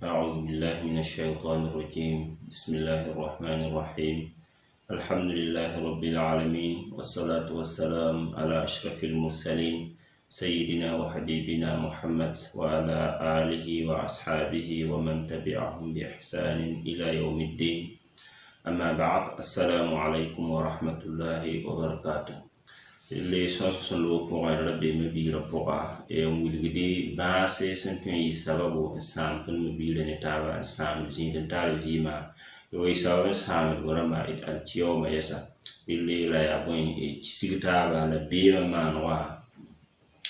أعوذ بالله من الشيطان الرجيم. بسم الله الرحمن الرحيم. الحمد لله رب العالمين، والصلاة والسلام على أشرف المرسلين، سيدنا وحبيبنا محمد وعلى آله وأصحابه ومن تبعهم بإحسان إلى يوم الدين. أما بعد، السلام عليكم ورحمة الله وبركاته. Le sõs sẽn loog pʋgẽ la beeme biigrã pʋga n wilgdi bãase sẽn tõe n yɩ sababu n sãam tõnd me biigrã ne taaba, n sãam zĩig n taar vɩɩmã wa yɩ sabab n sãamd rãmba d alkiyoomã yɛsa. Relle ra yaa bõe sig taaba la beemã maanegã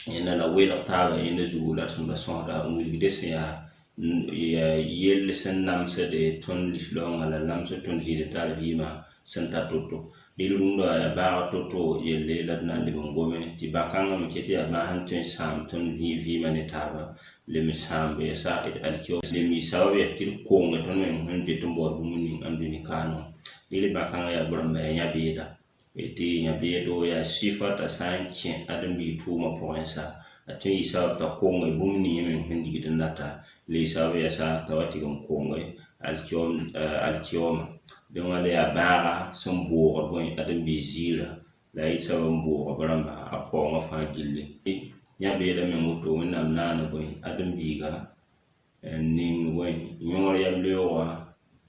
yẽnda la welg taaba yẽnda zugu la d sẽn ba sõsda n wilgde sẽn yaa yell sẽn namsde tõnd lislaoongã la namsd tõnd zĩig n tar vɩɩmã sẽn ta to-to. Rɩl rũndã yaa bãag to-to yelle la d na n leb n gome tɩ bã-kãngã me ket yaa bãas n tõe n sãam tõnd vɩɩmã ne taaba, lem n sãamb yɛsa d alkiyo, lem yɩ sabab yaa tɩ d konge tõnd meng sẽn zoet n baood bũmb ning n dũni kaanẽ. Rɩl bã-kãngã yaa b rãmba yaa yã-beeda tɩ yã-beedo yaa sɩfa t'a sã n kẽ ãdem-biig tʋʋmã pʋgẽ sa, a tõe n yɩ sabab t'a konge bũmb ning yẽ meng sẽn digd n data le yɩ sabab yɛsa t'a wa tɩg n konge alkiyoomã. Dẽ wã la yaa bãaga sẽn boogd bõe ãdem-biig ziirã la a yɩ sabab n boog b rãmba a paoongã fãa gilli. Yã-beeda meng woto Wẽnnaam naana bõe ãdem-biiga n ning bõe yõor yam-leoogã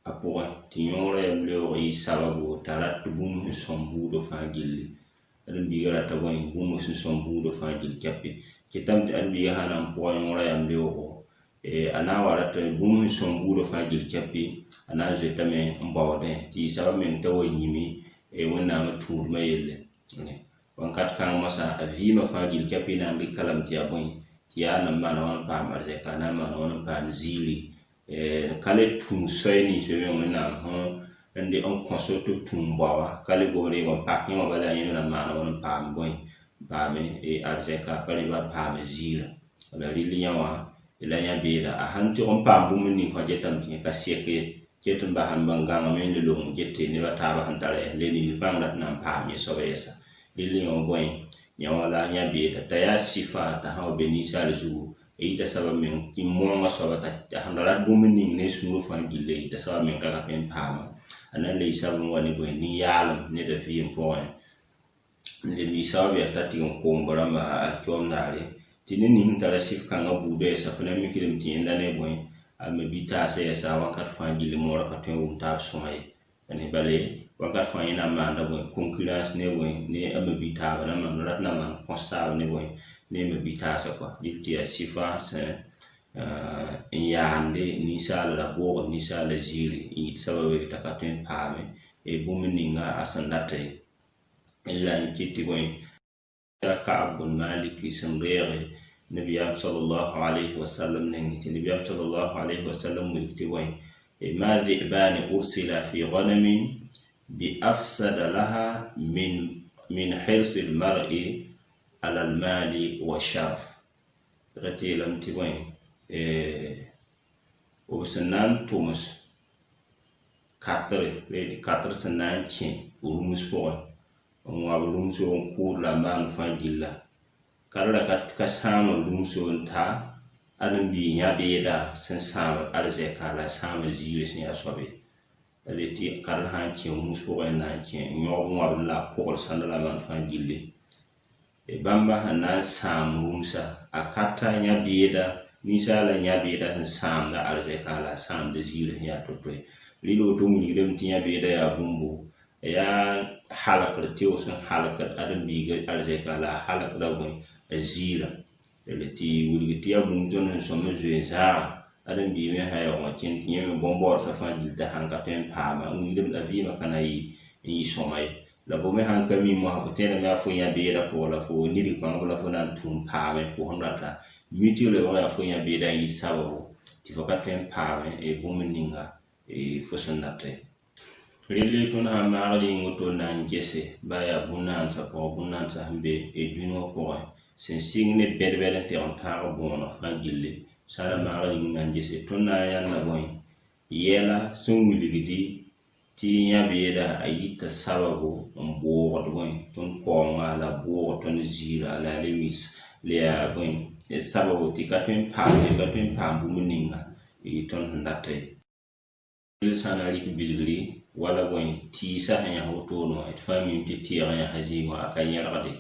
a pʋgẽ, tɩ yõorã yam-leoog yɩ sababu t'a rat bũmb sẽn sõm buudã fãa gilli. Ãdem-biigã rata bõe bũmb sẽn sõm buudã fãa gill kɛpe kɩtame tɩ ãdem-biigã sã na n pʋga yõorã yam-leoogo, a na n wa rat bũmb sẽn sõm buudã fãa gill kɛpe, a na n zoetame n baoodẽ tɩ yɩ sabab meng t'a wa yĩme Wẽnnaamã tũudmã yelle. Wãnkat kãng moasã a vɩɩmã fãa gill kɛpɩ na n dɩk ka lame tɩ yaa bõe tɩ yaa na n maana wãn n paam arzɛka, a na n maana wãn n paam ziiri, ka le tũud soay nins be meng Wẽnnaam sẽn n kõso tɩ b tũ n baoa, ka le gomd n pak yẽ wã bala yẽ me na n maana wãn n paam bõe n paam arzɛka, pa rẽ ba paam ziirã. La rɩl yã wã la yã-beeda a sãn tʋg n paam bũmb ning fãa getame tɩ yẽ ka sek ye, ket n bas n gãngame n le long n get neb a taabã sẽn tara le nins bãng rat na n paam yẽ soaba yɛsa. Rɩl yã wã bõe yã wã la yã-beeda t'a yaa sɩfa t'a sã wa be ninsaal zugu, a yita sabab meng tɩ moongã soaba t'a sẽn da rat bũmb ning ne sũurã fãa gilla, yita sabab meng t'a ka tõe n paama, a na n le yɩ sabab n wa ne bõe nin-yaalem neda vɩɩm pʋgẽ, n lem yɩ sabab yaa t'a tɩg n kong rãmba alkiyoom daare tɩ ned ning sẽn tara sɩf kãngã buudã yɛsa. Fo na n mikdame tɩ yẽnda ne bõe a me bi-taasã yɛsa wakat fãa gilli moorã ka tõe n wʋm taab sõma ye. Bale wakat fãa yẽ na n maanda bõe concurrence ne bõe ne a me bi-taaba na maan rat na maan kõs taab ne bõe ne me bi-taasã kɔa. Rɩl tɩ yaa sɩfa sẽn n yaande ninsaala la boogd ninsaala ziiri n yit sababe t'a ka tõe n paame bũmb ninga a sẽn data ye. La n kɩt tɩ bõe Ka'ab bn Maliki sẽn reege Nabiyaam sallallahu alayhi wa sallam nengẽ, tɩ Nabiyaam sallallahu alayhi wa sallam wilg tɩ bõe ما ذئبان أرسلا في غنم بأفسد لها من حرص المرء على المال والشرف. Ra tɩ yeelame tɩ bõe b sẽn na n tʋms katre la yetɩ katr sẽn na n kẽ rũms pʋgẽ n wãb rũmso n kʋʋd la a maang fãa gilla ka ra ka sãam rũmso n ta ãdem-biig yã-beeda sẽn sãamd arzɛka la sãam ziiri sẽn yaa soab ye. La tɩ kadr sã n kẽ rũms pʋgẽ n na n kẽ n yõgb wãbd la a kogl sãnd la a maan fãa gilli, bãmba sẽn na n sãam rũmsa a ka ta yã-beeda ninsaala yã-beeda sẽn sãamda arzɛka la a sãamda ziiri sẽn yaa to-to ye. Rɩl woto wilgdame tɩ yã-beeda yaa bũmbo yaa halkd tɩ sẽn halkd ãdem-biiga arzɛka la a halkda bõe a ziirã tɩ wilg tɩ yaa bũmb tõnd sẽn sõm n zoe n zãaga ãdem-biig me sã yaoog n kẽnd tɩ yẽ me bõn-baoodsa fãa gill t'a sãn ka tõe n paama n wilgdame la vɩɩmã ka na n yɩ sõma ye. La fo me sãn ka mi mosã, fo tẽedame yaa fo yã-beeda pʋgẽ la fo nidg pãng la fo na n tũ n paame fo sẽn rata mi tɩ lebg yaa fo yã-beeda n yɩ sababu tɩ fo ka tõe n paame bũmb ninga fo sẽn data ye. Relle tõnd sã n maagd yĩng woto n na n gese ba yaa bũn-naansã pʋgẽ, bũn-naansã sẽn be dũni wã pʋgẽ sẽn sɩng ne bɛd-bɛd n tɛg n tãag bõoneg fãa gilli sã n ra maagd yĩng n na n gese, tõnd na n yãnda bõe yɛla sẽn wilgdi tɩ yã-beeda a yita sababu n boogd bõe tõnd kaoongã la boog tõnd ziirã la le wis la yaa bõe sababu tɩ ka tõe n paam ka tõe n paam bũmb ninga. Tõnd sẽn data ye. Yel sã n na n rɩk bilgri wala bõe tɩɩsã sẽn yãs wotone wã, d fãa mim tɩ tɩɩg n yãs zĩig wã a ka yẽlgde.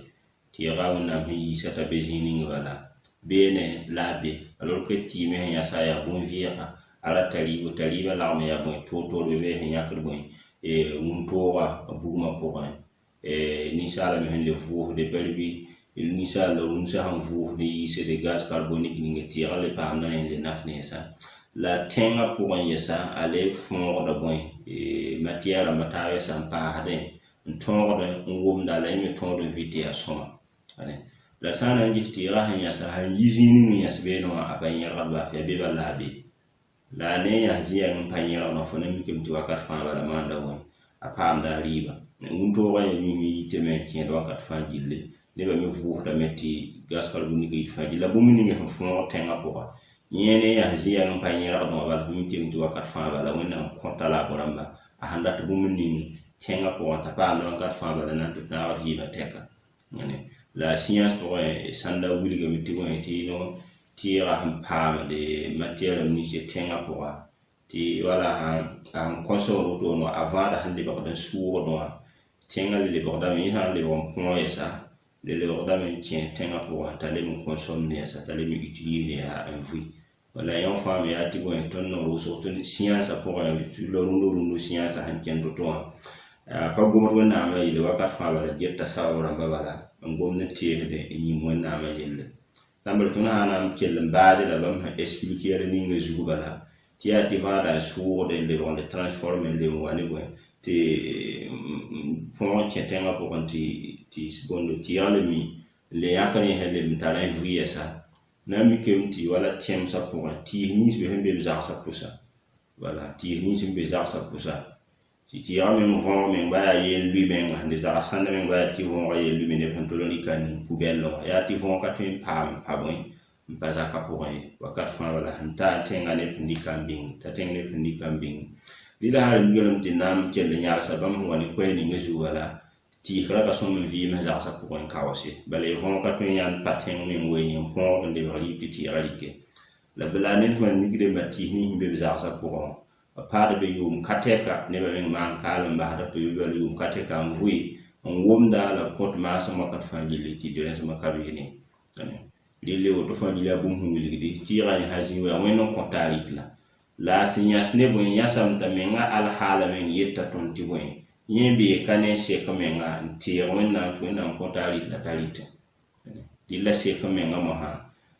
Tɩɩga Wẽnnaam sẽn yiisa t'a be zĩig ning bala beene la a be. Alors que tɩɩ me sẽn yãsa yaa bõn-vɩɩga, a rata rɩɩbo t'a rɩɩbã lagm n yaa bõe toor-toor be sẽn yãkd bõe wũntooga bugmã pʋgẽ. Ninsaala me sẽn le vʋʋsde bɩ ninsaal la rũmsã sẽn vʋʋsd n yiisde gaz carbonique ninga tɩɩgã le paamda rẽ n le naf ne yẽsa. La tẽngã pʋgẽ yɛsa a le fõogda bõe matière rãmba taab yɛsa n paasdẽ n tõogd n womda la yẽ me tõod n vɩ tɩ yaa sõma. La d sã n na n ges tɩɩgã sẽn yãsa sẽn yi zĩig ning n yãs beene wã a pa yẽlgd baaf yaa be bala la a be. La a ne n yãs zĩ-yɛng n pa yẽlgd wã fo na mikame tɩ wakat fãa bala maanda bõe a paamda a rɩɩba. Wũntoogã yẽ yitame n kẽed wakat fãa gilli nebã me vʋʋsdame tɩ gaz carbonique yit fãa gilli la bũmb ning sẽn fõog tẽngã pʋga yẽ ne yãs zĩ-yɛng n pa yẽlgd wã bala fo mikame tɩ wakat fãa bala Wẽnnaam kõta la a bõ-rãmba a sẽn dat bũmb ning tẽngã pʋgẽ t'a paamda wakat fãa bala na n tɩ tãag vɩɩmã tɛka. La science pʋgẽ sãnda wilgame tɩ bõe tɩ tɩɩga sẽn paamd matière nins tẽngã pʋga tɩ wala a sẽn consomd wotone wã a vãada sẽn lebgd n sʋʋgd wã tẽngã le lebgdame yẽ sã n lebg n põog yɛsa le lebgdame n kẽ tẽngã pʋgẽ t'a leb n consomd yɛsa t'a leb n utilise yɛsa n vʋi. La yõ fãa me yaa tɩ bõe tõnd noor wʋsg tɩ science pʋgẽ la rũndã rũndã science sẽn kẽnd woto wã a pa gomd Wẽnnaamã yelle wakat fãa bala geta sabab rãmba bala n gomd n teesdẽ n yĩng Wẽnnaamã yelle. Tãmb tõnd sã na n kell n baase la bãmb sẽn expliquer yɛl ninga zug bala tɩ yaa tɩ vãada n sʋʋgde n lebg n le transforme n leb n wa ne bõe tɩ põog n kẽ tẽngã pʋgẽ tɩ bõndo tɩɩg le mi n le yãkr yẽ sẽn leb n tar n vʋ yɛsa na n mikame tɩ wala tẽmsã pʋgẽ tɩɩs nins be sẽn be b zagsã pʋsa wala tɩɩs nins sẽn be zagsã pʋsa tɩ tɩɩgã meng võog meng ba yaa yeel lʋɩ menga sẽn de zags sãnda meng ba yaa tɩ võogã yeel lʋɩ me neb sẽn tol n rɩka n ning poubelle wã yaa tɩ võog ka tõe n paam n pa bõe n pa zakã pʋgẽ ye wakat fãa bala sẽn ta tẽngã neb sẽn rɩka n bĩng t'a tẽng neb sẽn rɩka n bĩng. Rɩla sã n wilgame tɩ na n kell n yãlsa bãmb sẽn wa ne koɛɛg ninga zug bala tɩɩsrã ka sõm n vɩɩm zagsã pʋgẽ n kaoose bala y võog ka tõe n yãnd pa tẽng meng wee yẽ n põogd n lebg rɩɩb tɩ tɩɩgã rɩke. La bala ned fãa mikdame tɩɩs nins sẽn be b zagsã pʋgẽ wã b paad be yʋʋm ka tɛka nebã meng maan kaal n basda tɩ be bala yʋʋm ka tɛka n vʋɩ n womda la b kõt maasem wakat fãa gilli tɩ rẽsmã ka beene. Relle woto fãa gilli yaa bũmb sẽn wilgdi tɩɩgã yẽ sã zĩ wa yaa Wẽnd n kõta a rɩt la. La a sẽn yãs ne bõe yãsame t'a menga alhaala meng yeta tõnd tɩ bõe yẽ bee ka ne sek menga n teeg Wẽnnaam tɩ Wẽnnaam kõta a rɩt la t'a rɩtẽ. Rɩla sek menga mosã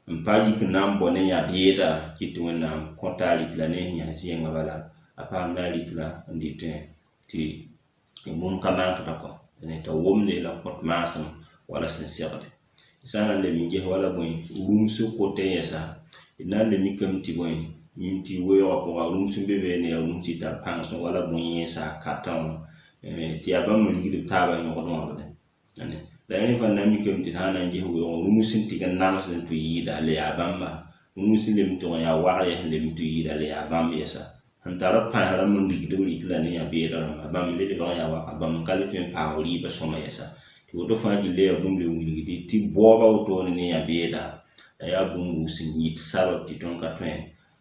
n pa yik n na n bao ne yã-beeda kɩt tɩ Wẽnnaam kõta a rɩt la ne sẽn yãs zĩ-yẽngã bala a paamda a rɩt la n dɩtẽ tɩ bũmb ka mankda kɔ t'a womde la kõt maasem wala sẽn segde. Sã n na n leb n ges wala bõe rũms kote yɛsa d na n le mikame tɩ bõe yĩm tɩ weoogã pʋga rũms n be beene yaa rũms tɩ tar pãngsẽ wala bõe-yẽnsa katã wã tɩ yaa bãmb n rigd b taabã yõgd wãbdẽ. La yẽ fãa na n mikame tɩ sã n na n ges weoogã rũms n tɩg n namsd n tɩ yɩɩda le yaa bãmba rũms n leb n tʋg n yaa wag yɛs n leb n tɩ yɩɩda le yaa bãmb yɛsa sẽn tar b pãs rãmb n rigd b rɩt la ne yã-beed rãmba bãmb le lebg n yaa waka bãmb n ka le tõe n paam rɩɩbã sõma yɛsa. Tɩ woto fãa gilli yaa bũmb le wilgdi tɩ baooba wotone ne yã-beeda la yaa bũmb wʋs n yit sabab tɩ tõnd ka tõe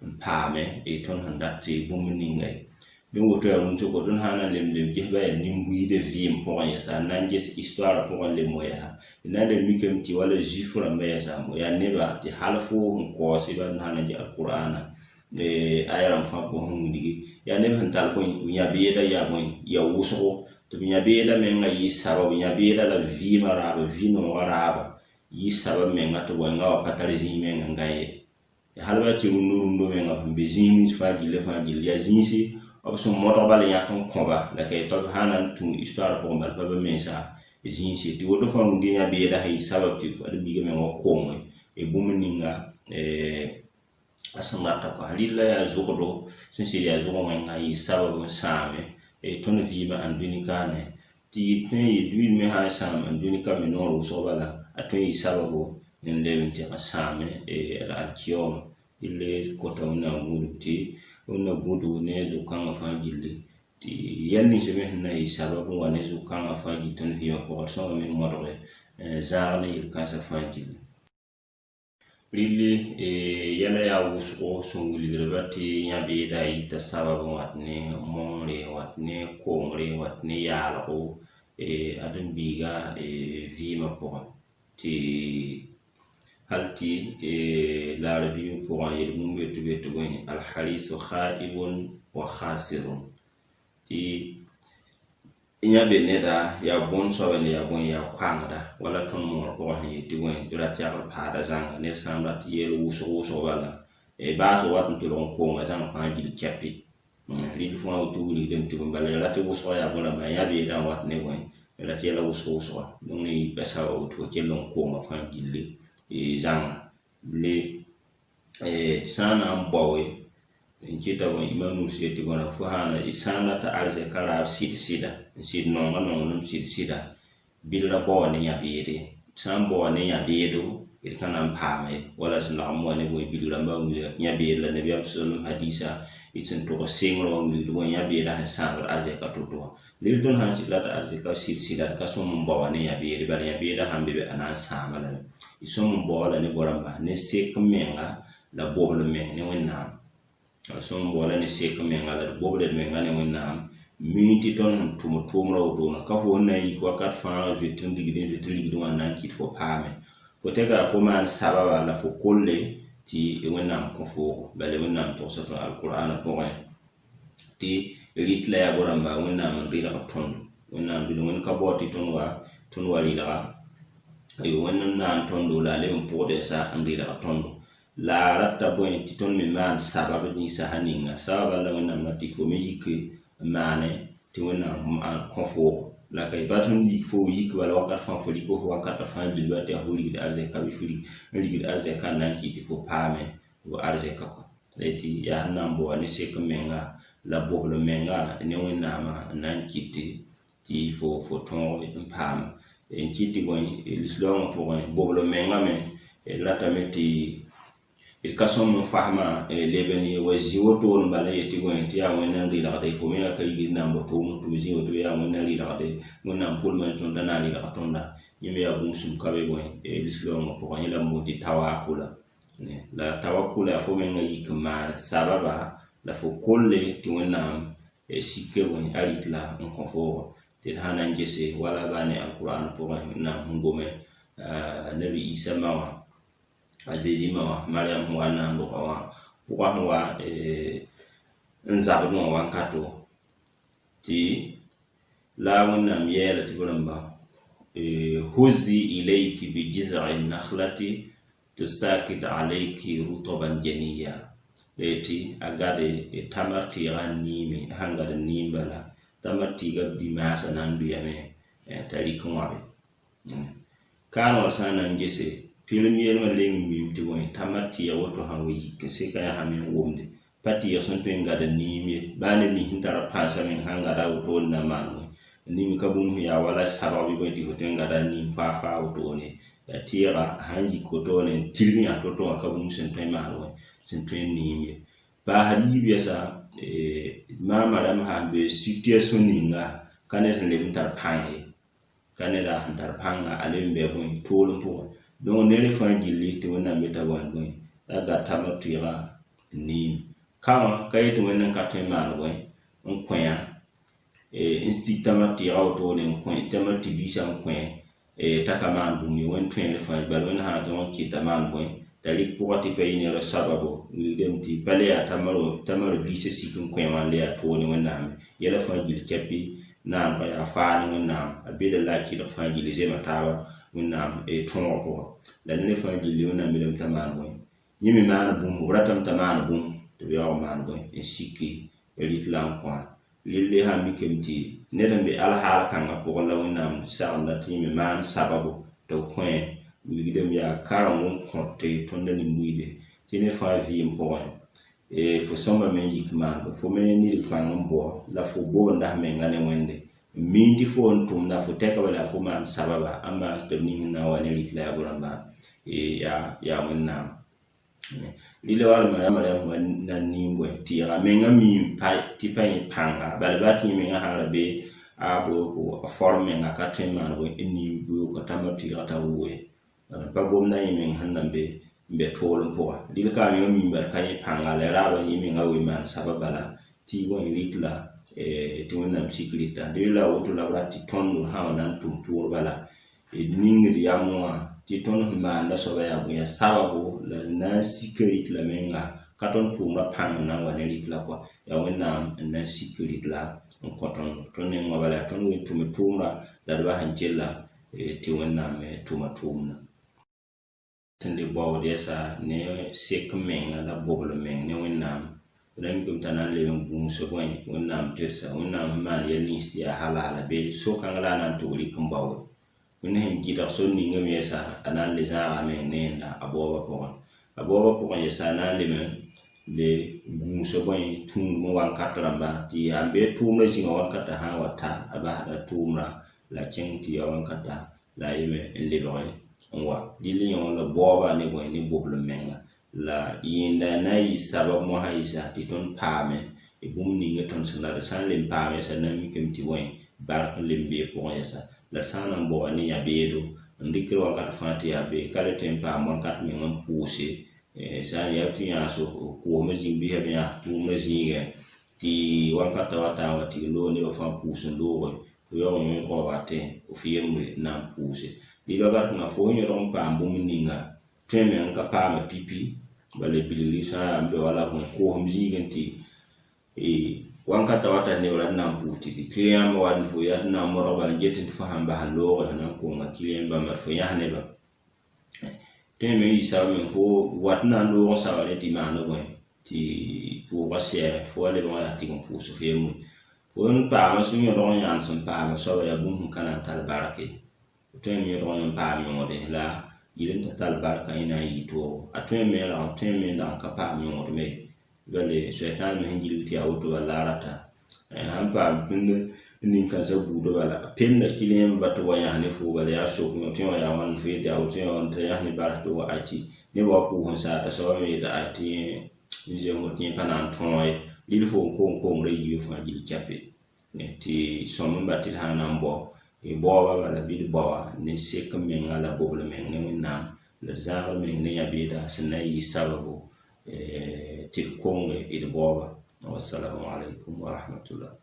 n paame tõnd sẽn dat tɩ bũmb ninga ye. Dẽ woto yaa rũmsg tõnd sã n na n leb n leb ges ba yaa nin-buiidã vɩɩm pʋgẽ yɛsa n na n ges histoire pʋgẽ lem wa yaa d na n leb mikame tɩ wala zuif rãmbã yɛsa yaa neba tɩ hal fo sẽn kaoose ba sã n na n ges alqur'ana aya rãmb fãa pʋgẽ sẽn wilgi yaa neb sẽn tall bõe yã-beeda yaa bõe yaa wʋsgo tɩ b yã-beeda menga yɩ sabab yã-beeda la vɩɩmã raaba vĩ-noogã raaba yɩ sabab menga tɩ wẽnga wa pa tar zĩig meng n gã ye. Hal ba tɩ rũndã rũndã menga sẽn be zĩig nins fãa gilli fãa gilli yaa zĩigsi b sẽn modg bala yãk n kõba la ka tɩ b sã na n tũ histoire pʋgẽ bala pa ba mensa zĩigse tɩ woto fãa rũndã yã-beeda sẽn yɩ sabab tɩ ad-biigã meng wa konge bũmb ninga a sẽn rata kɔa. Rɩla yaa zʋgdo sẽn sɩd yaa zʋg wẽnga n yɩ sabab n sãame tõnd vɩɩmã ãn-dũni kaane tɩ tõe n yɩ dũni me sã n sãam ãn-dũni ka me noor wʋsg bala a tõe n yɩ sababo n leb n tɩg n sãame la alkiyooma. Rɩle kota Wẽnnaam gũudb tɩ Wẽnna gũudg ne zʋg-kãngã fãa gilli tɩ yɛl nins me sẽn na n yɩ sabab n wa ne zʋg-kãngã fãa gilli tõnd vɩɩmã pʋgã d sõma me modge zãag ne yel-kãensã fãa gilli. Rɩlli yɛla yaa wʋsgo sẽn wilgdba tɩ yã-beeda yita sabab n wat ne mõngre, n wat ne kongre, n wat ne yaalgo ãdem-biiga vɩɩmã pʋgẽ tɩ hal tɩ la-arabiimã pʋgẽ yel-bũmb yetɩ b yetɩ bõe alharisu khaibun wa khasirun tɩ yã be neda yaa bõn soaba ne yaa bõe yaa koangda wala tõnd moor pʋgẽ sẽn yetɩ bõe tɩ rat yagl paada zãnga ned sã n rat yeel wʋsg wʋsg bala baasg wat n tolg n konga zãng fãa gill kɛpɩ rɩl fãa tɩ wilgdame tɩ bõe bala rat wʋsga yaa bõe rãmba yã beedã n wat ne bõe rat yɛla wʋsg wʋsga donc ne yita sababu tɩ fo kell n konga fãa gilli zãnga le sã n na n baoe n kɩta bõe imam nus yetɩ bõna fo sã sã n rata arzɛka raab sɩd sɩda n sɩd nonga nonglem sɩd sɩda bɩ d ra baoa ne yã-beede sã n baoa ne yã-beedo d ka na n paama ye wala sẽn lagm wa ne bõe bilg rãmbã wilga yã-beed la nabiyaam sallam hadisa d sẽn tog sengrã wã wilgd bõe yã-beedã sẽn sãamd arzɛka to-to wã lel tõnd sãn sɩd rata arzɛka sɩd sɩda d ka sõm n baoa ne yã-beede bala yã-beedã sãn be be a na n sãama lame d sõm n baoa la ne bõe-rãmba ne sek n menga la bobl n meng ne Wẽnnaam sõm n baoa la ne sek n menga la d bobl d menga ne Wẽnnaam mi tɩ tõnd sẽn tʋm tʋʋmdã wotone ka fo sẽn na n yik wakat fãa zoet n rigd n zoet n rigd wã n na n kɩt fo paame fo tɛka fo maan sababa la fo kolle tɩ Wẽnnaam kõ foogo bala Wẽnnaam togsa tõnd alqur'ana pʋgẽ tɩ rɩt la yaa bõe-rãmba Wẽnnaam n rɩlg tõndo Wẽnnaam rɩlg Wẽnd ka bao tɩ tõnd wa rɩlga ayo Wẽnd n naan tõndo la a leb n pʋgd yɛsa n rɩlg tõndo la a rata bõe tɩ tõnd me maan sabab ninsa sã ninga sababa la Wẽnnaam la tɩ fo me yik n maane tɩ Wẽnnaam kõ foogo la ka pa tõnd yik fo yik bala wakat fãa fo rɩk fo wakatã fãa gilba tɩ yaa fo rigd arzɛka bɩ fo n rigd arzɛka n na n kɩt tɩ fo paame fo arzɛka kɔ la tɩ yaa sẽn na n baoa ne sek n menga la bobl n menga ne Wẽnnaamã n na n kɩt tɩ fo tõog n paama n kɩt tɩ bõe lislaoongã pʋgẽ bobl n mengã me d ratame tɩ d ka sõm n fasmã leb n ye wa zĩ wotone bala n yetɩ bõe tɩ yaa Wẽnd n rɩlgde fo me yaa ka yigd n na n bao tʋʋm tɩ b zĩ woto yaa Wẽnd n rɩlgde Wẽnnaam pʋlma ne tõnd na n rɩlg tõnda yẽ me yaa bũmb sũm ka be bõe lislaoongã pʋgẽ yẽ la b boond tɩ tawakula la tawakula yaa fo menga yik n maan sababa la fo kolle tɩ Wẽnnaam sike bõe a rɩt la n kõ foogo tɩ d sã na n gese wala baa ne alqur'an pʋgẽ Wẽnnaam sẽn gome nabi Isa ma wã a Zezi ma wã Mariam sẽn wa n na n doga wã pʋgã sẽn wa n zabd wã wankato tɩ la Wẽnnaam yɛɛla tɩ b rãmba huzi ilayki bi jiz'i nakhlati tusakit alayki rutaban janiya la yetɩ a gade tamar tɩɩgã n niime a sãn gad n niim bala tamar tɩɩgã bi-maasã na n lʋyame t'a rɩk n wãbe kaan wã sã n na n gese pirim yelmã leng n mim tɩ bõe tamar tɩɩg woto sã wa yik n seka yaa sã me n wʋmde pa tɩɩg sẽn tõe n gad n niim ye baa ned nins sẽn tara pãnsã meng sãn gada wotone na n maan wẽ nim ka bũmb sẽn yaa wala sabg bɩ bõe tɩ fo tõe n gada n niim faa faa wotone yaa tɩɩga sãn yik wotone n tilg yã to-to wã ka bũmb sẽn tõe n maan wẽ sẽn tõe n niim ye paasd yiib yɛsa maamã rãmb sãn be situation ninga ka ned sẽn leb n tar pãng ye ka neda sẽn tar pãnga a leb n bɩ bõe toolem pʋgẽ donc ned fãa gilli tɩ Wẽnnaam yeta bõe bõe la gad tamar tɩɩga n niim ka wã ka yetɩ Wẽnd n ka tõe n maan bõe n kõ-yã n sig tamar tɩɩga wotone n kõ tamar tɩ-biisã n kõ t'a ka maan bũmb ye Wẽnd tõeer fãa bala Wẽnd sã n tõog n kɩta maan bõe t'a rɩk pʋgã tɩ pa yɩ ned sababo wilgdame tɩ pa le yaa tamar biisã sik n kõ wã n le yaa toog ne Wẽnnaam yɛla fãa gill kɛpɩ naanegã yaa faa ne Wẽnnaam a bela la a kɩlg fãa gill zema taaba Wẽnnaam tõogã pʋgẽ la ned fãa gilli Wẽnnaam yeelame t'a maan bõe yẽ me maan bũmb b ratame t'a maan bũmb tɩ b yaoog n maan bõe n siki rɩt la n kõ rɩlle sã n mikame tɩ ned n be alhaal kãngã pʋgẽ la Wẽnnaam sagenda tɩ yẽ me maan sababo tɩ b kõ wilgdame yaa kareng n kõt tõnd nin-buiide tɩ ned fãa vɩɩm pʋgẽ fo sõmbame n yik maan fo me ned pãng n bao la fo bobenda f menga ne Wẽnde n miin tɩ fo n tʋmda fo tɛka bala yaa fo maan sababa ãmba tɩ b ning n na n wa ne rɩt la yaa bõe-rãmba yaa Wẽnnaam rɩla wala Mariam wa na n niim bõe tɩɩga menga miime tɩ pa yẽ pãnga bala baa tɩ yẽ menga sã n ra be a form menga ka tõe n maan bõe n niim beoog ka tamar tɩɩga t'a wʋʋ ye pa gomda yẽ meng sẽn na n be n be toolem pʋga. Rɩl ka a meng n miime d ka yẽ pãnga la raabã yẽ menga we maan saba bala tɩ bõe rɩt la tɩ Wẽnnaam sik rɩta. Dẽ la woto la b rat tɩ tõnd sã n wa na n tʋm tʋʋr bala d ningd yam wã tɩ tõnd sẽn maanda soaba yaa bõe, yaa sababo la d na n sika rɩt la menga, ka tõnd tʋʋmdã pãng n na n wa ne rɩt la kɔa, yaa Wẽnnaam n na n sik rɩt la n kõ tõndo. Tõnd neng wã bala yaa tõnd wen tʋm d tʋʋmda la d bas n kella tɩ Wẽnnaam me tʋma tʋʋmdã. Sẽn le baood yɛsa ne sek n menga la bobl n meng ne Wẽnnaam, d na mikame t'a na n leb n gũus bõe Wẽnnaam toɛsa, Wẽnnaam sẽn maan yɛl nins tɩ yaa halala bee so-kãng la a na n tog rɩk n baoe. Wẽnd sẽn gɩdg sor ningame yɛsa, a na n le zãaga a meng ne yẽnda a baoobã pʋgẽ. A baoobã pʋgẽ yɛsa, a na n leb n le gũusa bõe tũudem wankat rãmba tɩ yaa n bee tʋʋmdã zĩnga wankatã sã n wa ta, a basda tʋʋmda la kẽng tɩ ya wankata la a yeme n lebg n wa. Dɩl yẽ wã la baoobã ne bõe ne bobl n menga. La yẽnda na n yɩ sabab mosã yɩsa tɩ tõnd paame bũmb ninga tõnd sẽn la d sã n le n paam yɛsa, d na n mikame tɩ bõe bark n leb n bee pʋgẽ yɛsa. La d sã n na n baoa ne yã-beedo n dɩkd wakat fãa tɩ yaa bee ka le tõe n paam wakat meng n pʋʋse, sã n yaa tɩ yãas koosmã zĩig bɩ b yãas tʋʋmdã zĩigẽ tɩ wankatã wa taa n wa tɩ loog nebã fãa pʋʋs n looge fo yaoog n yõdga wa watẽ f yembre n na n pʋʋse. Dɩ wakat kãnga fo sẽn yõdg n paam bũmb ninga tõe meng n ka paama pipi, bala bilgr sã n yaa n be wala bõe koosem zĩigẽ tɩ wankatã wata neb rat n na n pʋʋs tɩ tɩ client wa fo yaa tɩ na n modg bala n get tɩ fo sãn bas n looge f na n konga client bãmba tɩ fo yãs nebã. Tõe me n yɩ sab meng fo wat n na n loog n saba rẽ tɩ maanda bõe tɩ pʋʋsgã sɛɛme fo wa lebg n yaa tɩg n pʋʋs f yembre. Fo n paama sẽn yõdg n yãan sẽn paama soaba yaa bũmb sẽn ka na n tar bark ye. Fo tõe n yõdg n paam yõode la yel n ta tar barka yẽ na n yɩ toogo. A tõe me n lagm tõe me n dag n ka paam yõod me bale soɛtãan me sẽn gilg tɩ yaa woto bala la a rata sãn paam nin-kãensã buudã bala a pemda client ba tɩ wa yãs ne fo bala yaa sok tɩ wã yaa wãn fo yetɩ yaa woto wã tɩ yãs ne bark tɩ wa ay tɩ nebã wa pʋʋs n saata soaba me yeta ay tɩ yẽ n zems tɩ yẽ pa na n tõog ye. Rɩl fo n kong kongrã yiibã fãa gill chape tɩ sõm n ba tɩ d sã n na n bao baoobã bala bɩ d baoa ne sek n menga la bobl meng ne Wẽnnaam la d zãag meng ne yã-beeda sẽn na n yɩ sababo tɩ d konge d baoobã. Wassalamu alaikum wa rahmatullah.